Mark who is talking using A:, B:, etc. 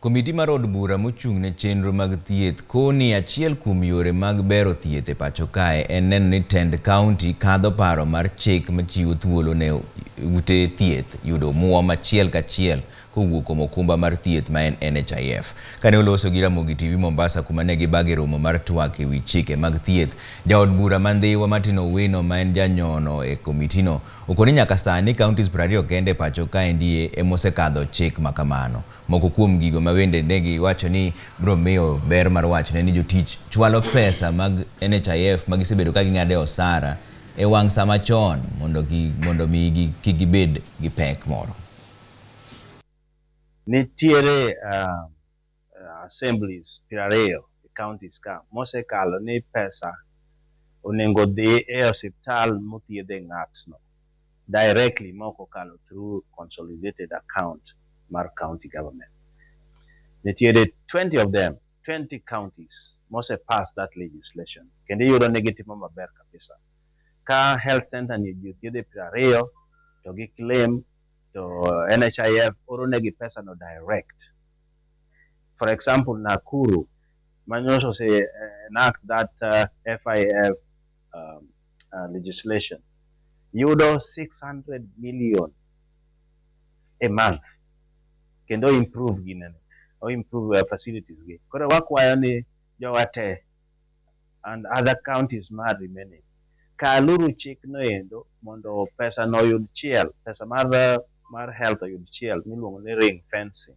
A: Komiti mar od bura mochung' ne chenro mag thieth koni achiel kuom yore mag bero thieth e pacho kae en neno ni tend kaunti kadho paro mar chik machiwo thuolo ne ute thieth yudo omuom achiel kachiel kowuok kuom okumba mar thieth ma en NHIF. Kane oloso gi Ramogi TV Mombasa kuma ne gibage romo mar twak e wi chike mag thieth, jaod bura ma Ndhiwa Martin Owino ma en janyono e komitino okoni nyaka sani counties 20 kende e pacho kaendi emosekadho chik ma kamano. Moko kuom gigo ma bende ne giwacho ni biro miyo ber mar wachne ni jotich chwalo pesa mag NHIF ma gisebedo ka ging'ado e osara e wang' sama chon mondo gi, mondo mi gi, kik gibed gi pek moro.
B: Nitiere assemblies 20 e counties ka mosekalo ni pesa onego dhi e osiptal mothiedhe ng'atno directly ma ok okalo through consolidated account mar county government. Nitiere 20 of them, 20 counties mose pass that legislation kendo iyudo ni gitimo maber kabisa. Ka health center ni ji othiedhe 20 to gi claim to NHIF oro negi pesa no direct. For example, Nakuru manyocha ose enact that FIF legislation yudo 600 million a month kendo improve ginene o improve facilities gi. Koro wakwayo ni jowa te and other counties ma remaining kaluru chik no endo mondo pesa no oyud chiel, pesa mar health oyud chiel miluongo ni ring fencing.